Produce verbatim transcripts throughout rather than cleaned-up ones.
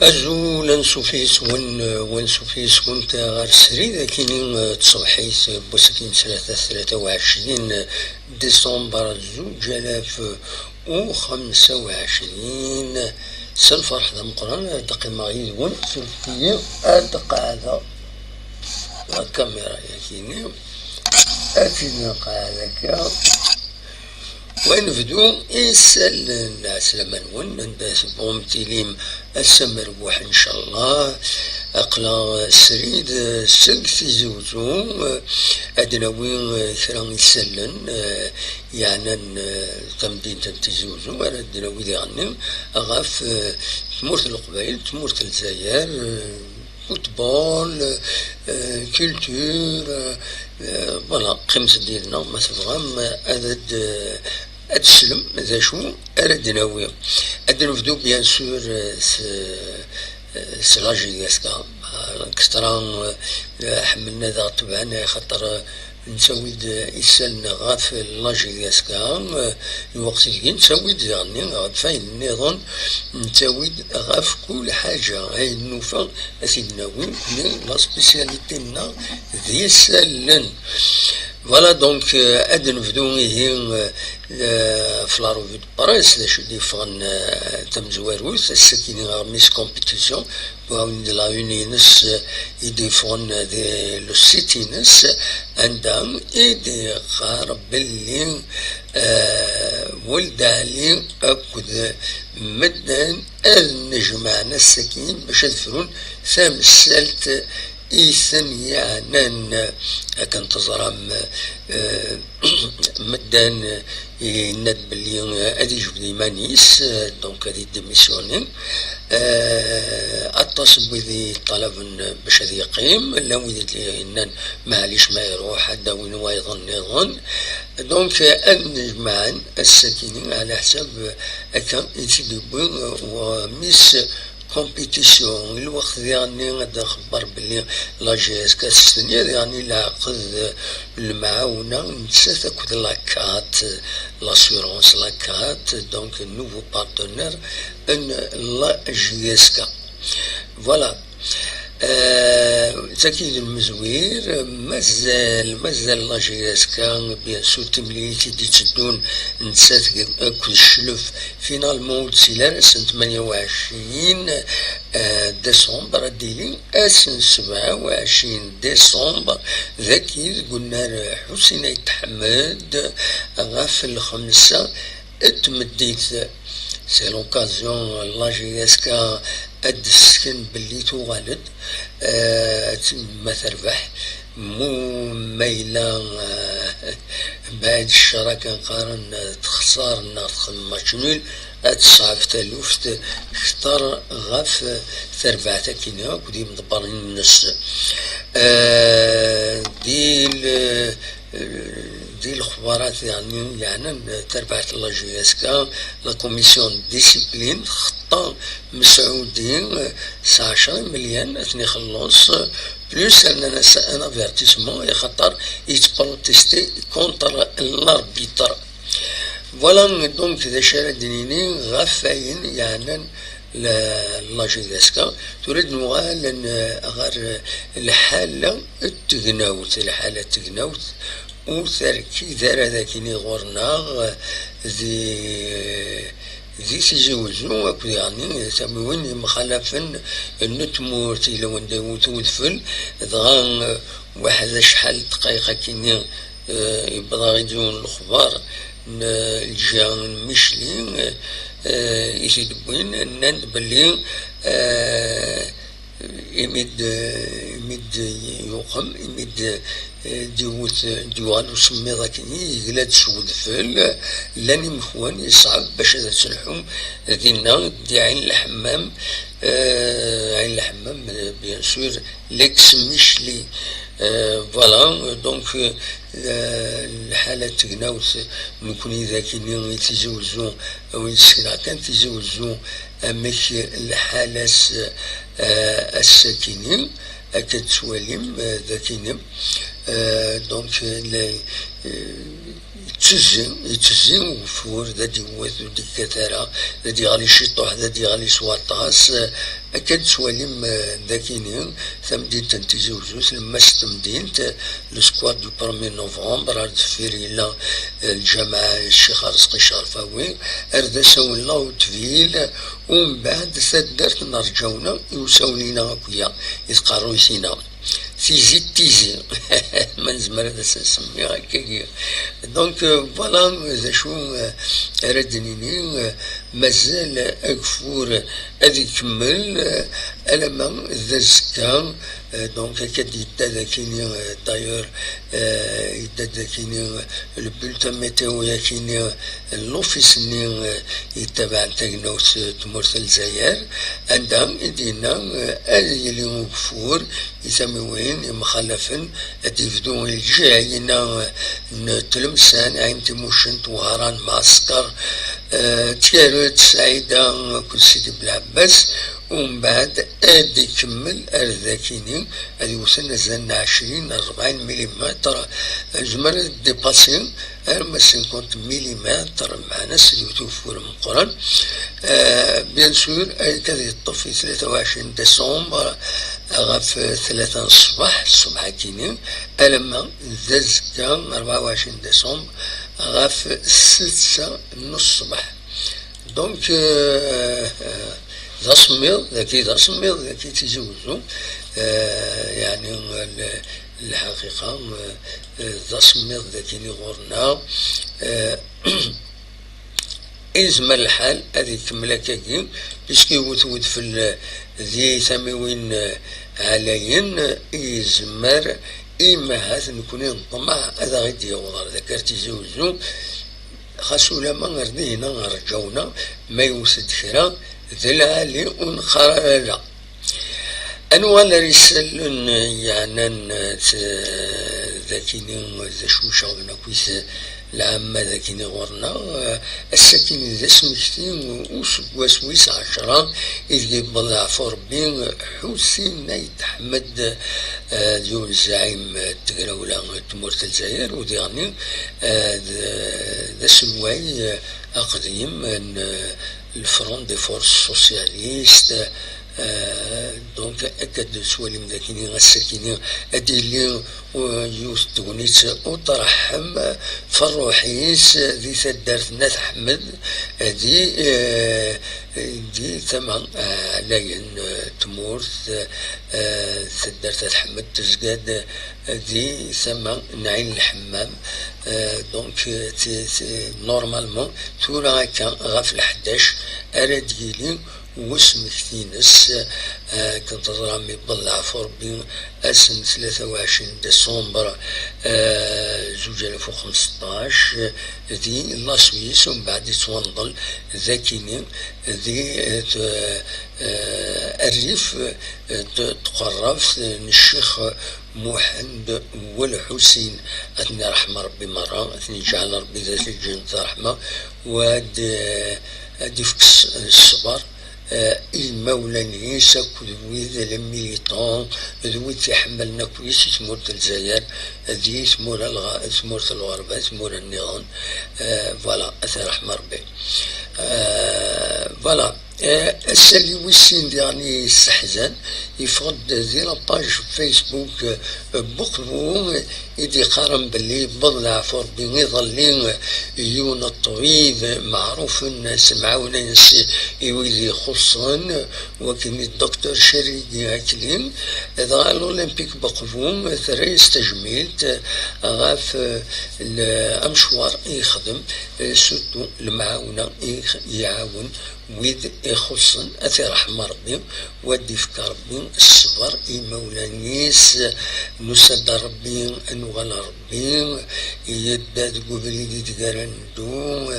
Azul ansuf yes-wen, ansuf yes-went ɣer srid akini, eh, tṣebḥit, eh, n wass-agi n ttlata, tlata u ɛecrin, eh, décembre zuǧ alaf u xemsa u ɛecrin. S lferḥ d ameqqran ara d-qqimeɣ yid-wen, surfet-iyi ad qeɛdeɣ la caméra yakini, ad tt-id-nqeɛɛed akka. Wa nebdu isallen, ɛeslama-nwen, anda tebɣum tilim, ass amerbuḥ, ncallah. Aql-aɣ srid seg Tizi Uzzu, ad d-nawi kra isallen, yeɛnan tamdint n Tizi Uzzu, ara d-nawi diɣenni ɣef tmurt n Leqbayel, tmurt n Lezzayer, football, euh, culture, euh, euh, voilà, qqimet-d yid-neɣ ma tebɣam, euh, ad d-, euh, ad teslem d acu ara d-nawi. Ad nebdu, bien sûr, euh, s, euh, s la J S K. Euh, ktra, euh, euh, ḥemmlen ad aɣ-tebɛen, axaṭer, euh, nettawi-d isallen ɣef la J S K, lweqt deg-i nettawi-d daɣenni ɣef wayen nniḍen, nettawi-d ɣef kul ḥaǧa, ayen nufa ad t-id-nawi, mais la spécialité-nneɣ d yisallen. Voilà, donc, euh, ad nebdu ihi, euh, euh, ɣef la revue de presse, d acu i d-yeffɣen, euh, tamezwarut, ass-agi ɣer Miss Compétition, Win d la une-ines i d-yeffɣen di le site-ines, anda i d-yeqqar belli, eh, Weld Ɛli akked medden ad nnejmaɛen ass-agi bac ad frun tamsalt i ten-yeɛnan. Akken teẓram, eh, medden yenna-d belli, eh, ad yejbed iman-is, eh, donc ad yedémissionner. Eh, aṭas n wid yeṭṭalaben bac ad yeqqim, llan wid yennan maɛlic ma iruḥ ad d-awin wayeḍ nniḍen. Donc, eh, ad nnejmaɛen ass-akini ɛla ḥsab, eh, akka i tt-id-yewwi, eh, wa Miss Compétition. Lweqt diɣenni ad nxebber belli la J S K testenya diɣenni leɛqed n lemɛawna nettat akked la CAT, l'assurance la CAT, donc nouveau partenaire n la J S K. Voilà. Euh, tagi d lmezwir, mazal, mazal la J S K, bien sûr, timlilit i d-itteddun, nettat akked cclef, finalement, ur d-tili ara ass n tmanya u ɛecrin, euh, décembre, ad d-tili ass n sebɛa u ɛecrin décembre, dagi deg unnar Ḥusin Ayt Ḥmed, ɣef lxemsa n tmeddit. C'est l'occasion, la J S K ad d-tessken belli tuɣal-d, eh, ad tt-, ma terbeḥ, mu ma yella, eh, mbaɛid ccer akken qqaren, eh, texṣer neɣ texdem match nul, ad teṣɛeb taluft kter ɣef terbaɛt akkin akk d yimḍebbren-nnes. Eh, di l-, di lexbarat, yeɛni, yeɛnan tarbaɛt n la J S K, la commission de discipline txeṭṭa Mesɛudi, s ɛecra imelyan ad ten-ixelleṣ, plus rnan-as un avertissement, axaṭer yettprotesti contre l'arbitre. Voilà, donc, d acu ara d-nini ɣef wayen yeɛnan la, la J S K. Tura ad nuɣal n-, ɣer lḥala n tegnawt, lḥala n tegnawt ur terkid ara d akken i ɣur-neɣ di, di Tizi Wezzu akked yeɛni tamiwin yemxalafen n tmurt, yella wanda iwet udfel, dɣa, eh, waḥed acḥal n ddqayeq akkenni, eh, yewweḍ-aɣ-id yiwen n lexbar n, eh, lǧiha n Micli, eh, i t-id-wwin, nnan-d belli, eh, imi d, imi d-yuqem, imi d, eh, d-iwet, d-yuɣal usemmiḍ akkenni, yegla-d s wedfel, llan imekwan, yeṣɛeb bac ad telḥum dinna, di Ɛin Lḥemmam, eh, Ɛin Lḥemmam, eh, bien sûr, l'ex Micli. Euh, voilà, donc, euh, lḥala n tegnawt, nekni d akini i Tizi Wezzu, a win ssekneɣ kan Tizi Wezzu, amek lḥala-s, euh, ass-akini, akka d-tettwalim, euh, d akini. Euh, donc, euh, la, euh, yettezzi, yettezzi ugeffur, d ad iwwet, ur d-ikkat ara, d ad yeɣli ciṭuḥ, d ad yeɣli s waṭas, euh, Akka d-tettwalim, eh, dakini, tamdint n Tizi Uzzu, tlemmast n temdint, eh, le square du premier novembre, ar deffir yella, eh, lǧameɛ Ccix Arezqi Cerfawi, ar d asawen la haute ville, umbeɛd taddart n Rǧawna, i usawen-ina akk-ya, i tqerruyt-ina. Tizi d tizi. Ma nezmer ad as-nsemmi akkagi. Donc, euh, voilà, d acu, euh, ara d-nini, euh, mazal ageffur ad ikemmel, euh, alamma d azekka, euh, donc, akka d-yedda dakini, euh, d'ailleurs, euh, yedda dakini, euh, le bulletin météo yakini, euh, n l'office-nni, euh, yettabaɛen tagnawt, euh, tmurt n Lezzayer, anda i d-yenna, euh, ad yili ugeffur i tamiwin yemxalafen, ad d-yebdu lǧiha-ina n Tlemsan, Ɛin Timucent, Wehran, Mɛesker, eh, Tyaret, Sɛida akked Sidi Belɛebbas, umbeɛd ad ikemmel ar dakini, ad iwten azal n ɛecrin ar rebɛin milimetr, nezmer ad d-ipasi arma cinquante milimetr, meɛna s yiwet ugeffur meqqren. Euh, bien sûr, akka ad yeṭṭef i tlata u ɛecrin décembre ɣef tlata n ṣṣbeḥ, ṣṣbeḥ-agi-nni, alamma d azekka, rebɛa u ɛecrin décembre, ɣef ssetta n ṣṣbeḥ. Donc, euh, euh, d asemmiḍ, dagi d asemmiḍ, dagi d Tizi Uzzu, euh, yeɛni, l-, lḥaqiqa, euh, euh, d asemmiḍ dagi-nni ɣur-neɣ. Euh, Yezmer lḥal ad ikemmel akkagi, puisque yewwet wedfel di tamiwin, eh, ɛlayen, yezmer imahat nekni neṭmeɛ ad aɣ-id-yaweḍ ar dagi ar Tizi Uzzu, xas ulama ar dihina ar Rǧawna, ma yewwet-d kra, d lɛali ur neqqar ara la. Ad nuɣal ar isallen yeɛnan, eh, d akini, d acu iceɣben akkit lɛamma d akini ɣur-neɣ, eh, ass-akini d asmekti useggas wis ɛecṛa ideg yewweḍ leɛfu Ṛebbi Ḥusin Ayt Ḥmed, eh, d yiwen zɛim n tegrawla n tmurt n Lezzayer, u diɣen, eh, d, d aselway, eh, aqdim n, eh, le Front des Forces Socialistes, euh, donc, akka d-tettwalim d akini, ass-akini, ad d-yili, euh, yiwet n tegnit ur treḥḥem ɣef ṛṛuḥ-is di taddart n At Ḥmed, di, euh, di tama, euh, ɛlayen, euh, tmurt, euh, taddart At Ḥmed tezga-d di tama n Ɛin Lḥemmam, euh, donc, euh, ti-, ti-, normalement, tura akka ɣef leḥdac ara d-yili wesmekti-ines, eh, akken teẓram, yewweḍ leɛfu Ṛebbi ass n tlata u ɛecrin décembre, eh, zuǧ alaf u xemseṭṭac, eh, di la Suisse, umbeɛd yettwanḍel d akini di, eh, t-, eh, rrif, eh, t-, tqerrabt n Ccix Muḥend Welḥusin, ad ten-iṛḥem Ṛebbi meṛṛa, ad ten-iǧɛel Ṛebbi d at lǧennet ṛṛeḥma, u ad, eh, ad ifk s-, ṣṣber, eh, i imawlan-is akked wid, les militants, d wid iḥemmlen akk-is i tmurt n Lezzayer, di tmura lɣ-, tmurt n lɣerba, tmura nniḍen, eh, voilà, ad t-iṛḥem Ṛebbi. Eh, voilà. Eh, asalli wis sin diɣen yesseḥzan, yeffeɣ-d di la page Facebook, eh, n Buqbu, i d-iqqaren belli yewweḍ leɛfu Ṛebbi iḍelli, eh, yiwen n ṭṭbib meɛrufen s lemɛawna-ines i wid ixuṣṣen, wakken d Docteur Cerrigi Akli, dɣa l'Olympique Buqbu terra-yas tajmilt, eh, ɣef, eh, l-, amecwar i yexdem, eh, surtout lemɛawna i iɛawen wid ixuṣṣen, ad t-iṛḥem Ṛebbi, u ad d-ifk Ṛebbi ṣṣber i imawlan-is. Nusa-d ar Ṛebbi, ad nuɣal ar Ṛebbi, yedda deg ubrid ideg ara neddu,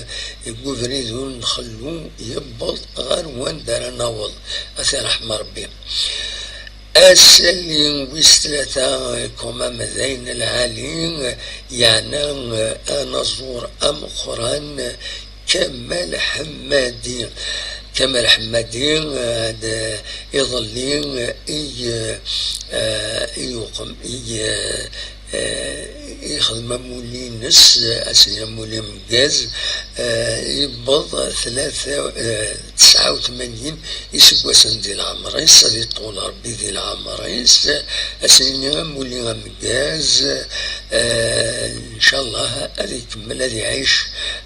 deg ubrid ur nxellu, yewweḍ ɣer wanda ara naweḍ, ad t-iṛḥem Ṛebbi. Asalli wis tlata, quand même, d ayen lɛali, yeɛna anaẓur ameqqran, Kamal Ḥemmadi. Kamal Ḥemmadi, eh, d iḍelli, eh, i, eh, i yuqem, i, eh, eh, i yexdem amulli-ines, eh, ad s-nini amulli ameggaz, eh, yewweḍ tlata, eh, tesɛa Ḥaw tmanyin iseggasen di leɛmer-is, ad iṭṭul Ṛebbi di leɛmer-is, ad s-nini amulli ameggaz, eh, ncallah ad ikemmel, ad iɛic,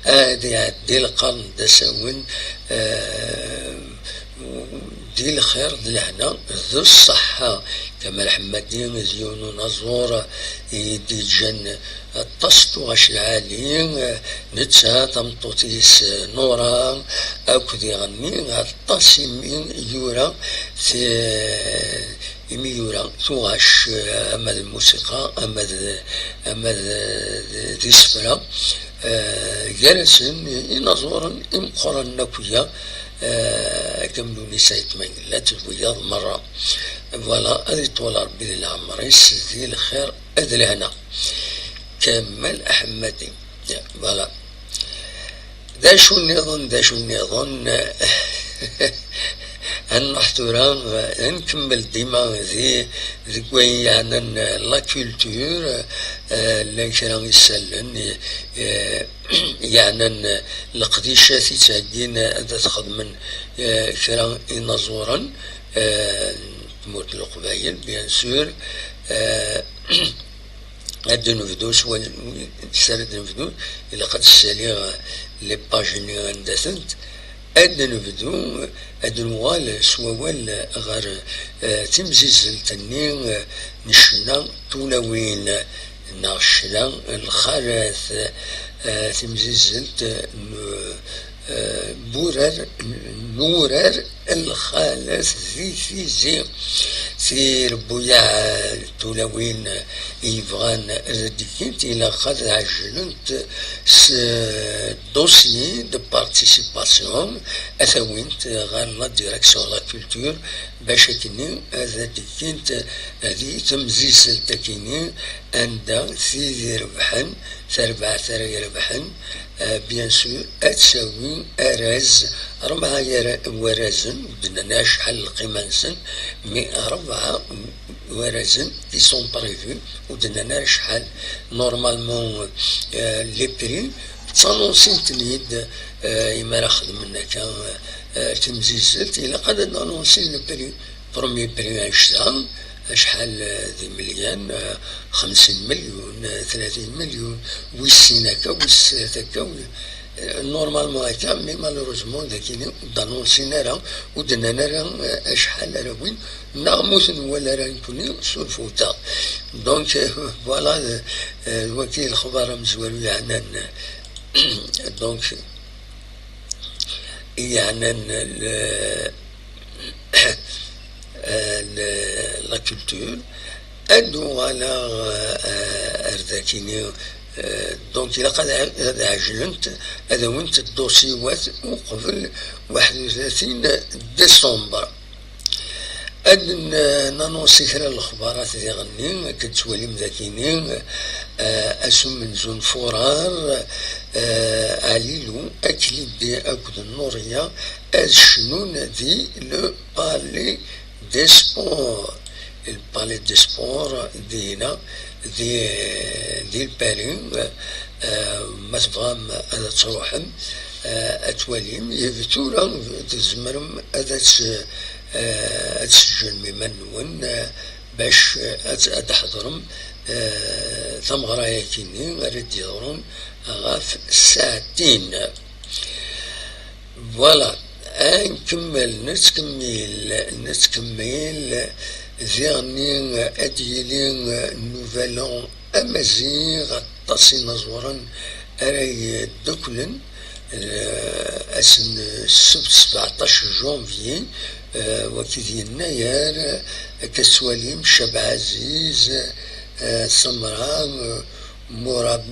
ad iɛeddi lqern d asawen, eh, di lxir, d lehna, d ṣṣeḥḥa. Kamal Ḥemmadi d yiwen unaẓur i d-yeǧǧan aṭas n tuɣac lɛali, netta, tameṭṭut-is Nura, akked iɣenni aṭas imi yura ti-, imi yura tuɣac, ama d lmusiqa, ama d, ama d, d isefra, eh, gar-asen inaẓuren imeqqranen akk-ya, eh, akka am Luni Saɛid Mangellat d wiyaḍ merra. Voilà, ad iṭwel Ṛebbi di leɛmer-is, di lxir d lehna. Kamal Aḥemmadi. Voilà. D acu nniḍen, d acu nniḍen? Ad nruḥ tura, ad nkemmel dima di, deg wayen yeɛnan la culture, eh, llan kra isallen, eh, yeɛnan leqdicat i ttheggin ad t-xedmen, eh, kra inaẓuren, eh, n tmurt n Leqbayel, bien sûr. Eh, ad d-nebdu s wal-, s ara d-nebdu, ilaq ad ssaliɣ les pages-nni anda-tent. Ad d-nebdu, ad nuɣal s wawal ɣer, eh, timzizzelt-nni, eh, n ccna tulawin, neɣ ccna lxalat, eh, timzizzelt n, eh, n wurar, n wurar lxalat di tizi. Tirebbuyaɛ tulawin i yebɣan ad d-ggint, ilaq ad ɛejlent s dossier de participation, ad t-awint ɣer la direction de la culture, bac akkenni ad d-ggint di temzizzelt akkenni, anda tid irebḥen, tarbaɛt ara irebḥen, eh, bien sûr, ad tawi arraz, rebɛa yara-, warrazen, ur d-nnan acḥal lqima-nsen, mais rebɛa warrazen, ils sont prévus, ur d-nnan ara acḥal. Normalement, eh, les prix, ttannunsin-ten-id, eh, imi ara xedmen akka, eh, timzizzelt, ilaq ad annunsin le prix. Premier prix anect-a, acḥal, eh, d imelyan, eh, xemsin milyun, eh, tlatin milyun, wis sin akka, wis sat akka, wi-, eh, normalement akka, mais malheureusement, dagini, ur d-annunsin ara, ur d-nnan ara, eh, acḥal ara win, neɣ ma ur ten-nwala ara nekkni, surfut-aɣ. Donc, eh, voilà, eh, eh, wagi lexbar amezwaru yeɛnan, donc, yeɛnan le, le, la culture. Ad uɣaleɣ, eh, ar dakini, eh, donc, ilaq ad, ad ɛejlent, ad awint ddusiwat uqbel waḥed u tlatin décembre. Ad n-, nanunsi kra n lexbarat diɣenni, akken tettwalim dakini, eh, Asumenzu n Furar, eh, Ɛlilu, Aklidi akked Nuriya ad cnun di le Palais des Sports. Le Palais des Sports, dina, di, di Paris, eh, ma tebɣam ad truḥem, eh, ad twalim, eh, tura tzemrem ad tt-, eh, ad tseǧǧem iman-nwen, eh, bac, eh, ad, ad tḥeḍrem, eh, tameɣra-yagi-nni ara d-yeḍrun ɣef ssaɛtin. Voilà, ad nkemmel, nettkemmil, nettkemmil, diɣenni ad d-yili Nouvel An amaziɣ, aṭas inaẓuren ara yedduklen, eh, ass n ssebt sebɛeṭac janvier, eh, wagi d yennayer, akka tettwalim Cab Ɛaziz, eh, Samra, eh, Murad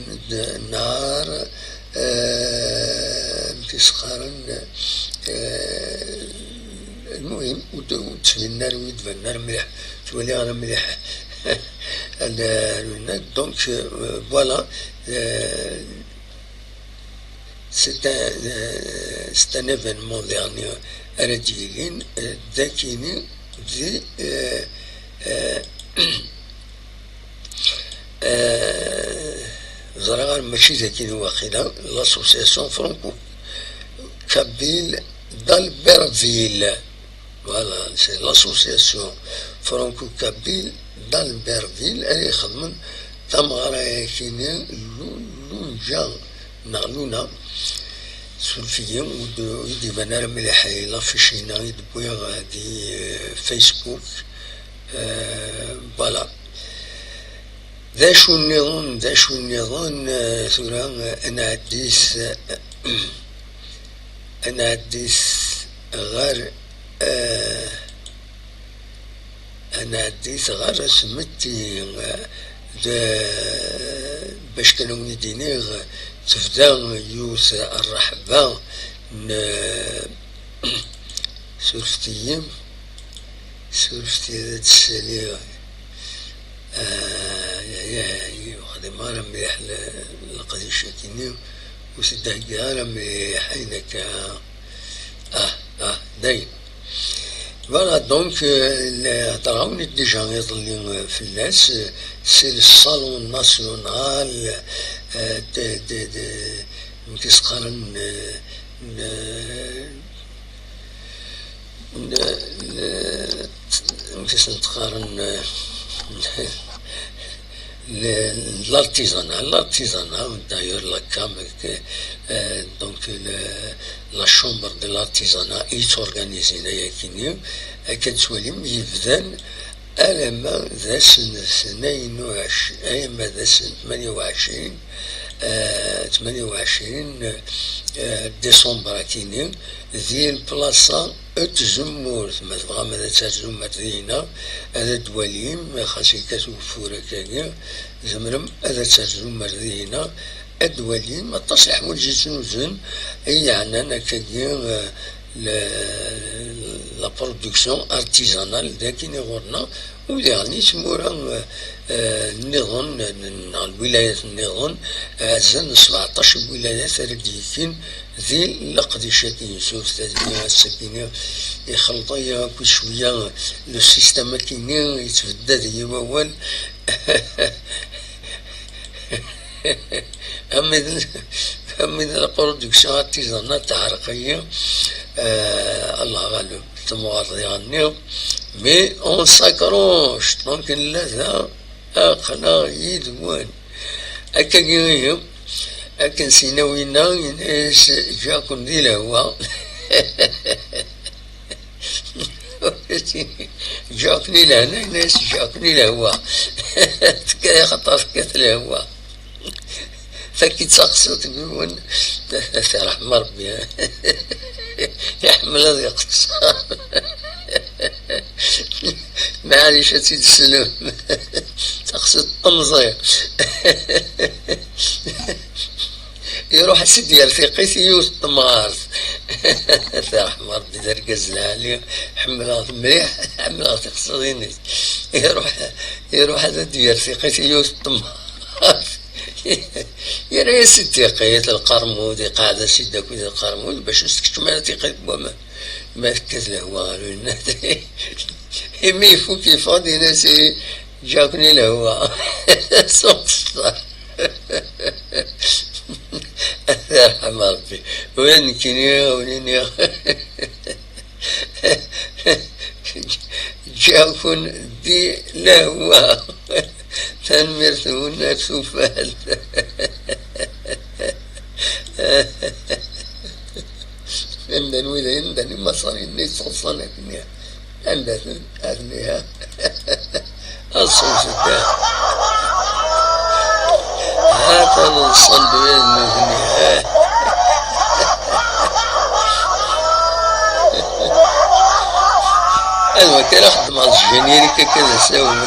Nar, eh, amek i s-qqaren, eh, lmuhim, ur d-, ur d-ttbanen ara, ur d-banen ara mliḥ, ur ttwaliɣ ara mliḥ. Donc, euh, voilà, euh, c'est un, euh, c'est un événement dernier ara d-yilin, euh, dakini di, euh, euh, euh, ẓriɣ ara mačči dakini waqila, l'association franco-kabyle d'Albertville. Voilà, c'est l'association franco-kabyle d'Albertville, ara ixedmen tameɣra-yakini, Lu-, Lunja neɣ Luna, suref-iyi, ur d-, ur d-iban ara mliḥ l'affiche-ina i d-wwiɣ di, euh, Facebook. Euh, voilà. D acu nniḍen, d acu nniḍen, euh, tura, euh, ad nɛeddi s-, ad nɛeddi s-, ɣer, eh, ad nɛeddi s-, ɣer asmetti, eh, d-, bac kan ad wen-id-iniɣ, tebda yiwet rreḥba n, surfet-iyi, surfet-iyi ad d-ssaliɣ. Ah, ya, ya, ur xdimeɣ ara mliḥ le-, leqdic-agi-nni, ur t-id-heggiɣ ara mliḥ, ayen akka. Ah, ah, dayen. Voilà, donc, euh, le-, hedreɣ-awen-d déjà iḍelli, euh, fell-as, euh, c'est le Salon National, euh, de, de, de, amek i s-qqaren, euh, n-, n-, n-, amek i sen-qqaren, n-, l'artisanat, l'artisanat, d'ailleurs, la CAM, euh, donc, le, la Chambre de l'Artisanat, i yettwarganizen ayagi-nni, akka d-twalim, yebdan alamma d ass n tnayen u ɛecrin, alamma d ass n tmanya u ɛecrin, eh, tmanya u ɛecrin, eh, décembre akini, di lplaṣa n tzemmurt. Ma tebɣam ad terzum ar dihina, ad d-twalim, xas yekkat ugeffur akkagi, tzemrem ad terzum ar dihina, ad d-twalim aṭas n leḥwayeǧ yettnuzen i yeɛnan akkagi, eh, le-, la production artisanale dagi ɣur-neɣ, u diɣen i tmura, eh, nniḍen, neɣ lwilayat nniḍen, ɛzan n sbeɛṭac n lwilayat ara d-yekkin di leqdic-agi. Suref-iyi, ass-agi-nni ixelḍ-iyi akk cwiya le système-agi-nni, yettbeddad-iyi wawal. Am wid, am wid la production artisanale teɛreq-iyi, euh, Allah ɣaleb, temɣer diɣenni, mais on s'accroche, donc nella da, aql-aɣ yid-wen. Akkagi ihi, akken sina winna, yenna-yas, ǧǧiɣ-ken di lehwa. Ǧǧiɣ-ken i lehna, yenna-yas, ǧǧiɣ-ken i lehwa. Tekka, axaṭer tekkat lehwa. Fakk-itt taqsiṭ n yiwen, tirḥem Rebbi. Iḥemmel ad iqeṣṣer. Maɛlic, ad tt-id-teslem. Taqsiṭ n temẓi. Iruḥ ad s-id-yerr tiqqit i yiwet n temɣart. Tirḥem Rebbi, d argaz lɛali. Ḥemmleɣ-t mliḥ, ḥemmleɣ tiqsiḍin-is. Iruḥ, iruḥ ad d-yerr tiqqit i yiwet n temɣart. Yerra-yas-id tiqqit, lqermud, iqeɛɛed-as-id akked lqermud, bac ur s-tkeččem ara tiqqit n waman. Ma tekkat lehwa ɣer winna. Imi ifuk, yeffeɣ-d, yenna-as, ǧǧiɣ-ken i lehwa. Suq ṣṣeḥ. Ad yerḥem Rebbi. Ula d nekkini, ur iniɣ. Ǧǧiɣ-ken di lehwa. Tanemmirt-nwen ar tufat. Anda n wid, anda n imaṣriyen-nni yettɣeṣṣan akken-nni? Anda-ten? Atni, ha? Aṣṣenṣet, ha? Ha-t-an ḍsan-d wid nutni, ha? Anwa akka ara xeddmeɣ d générique akka d asawen?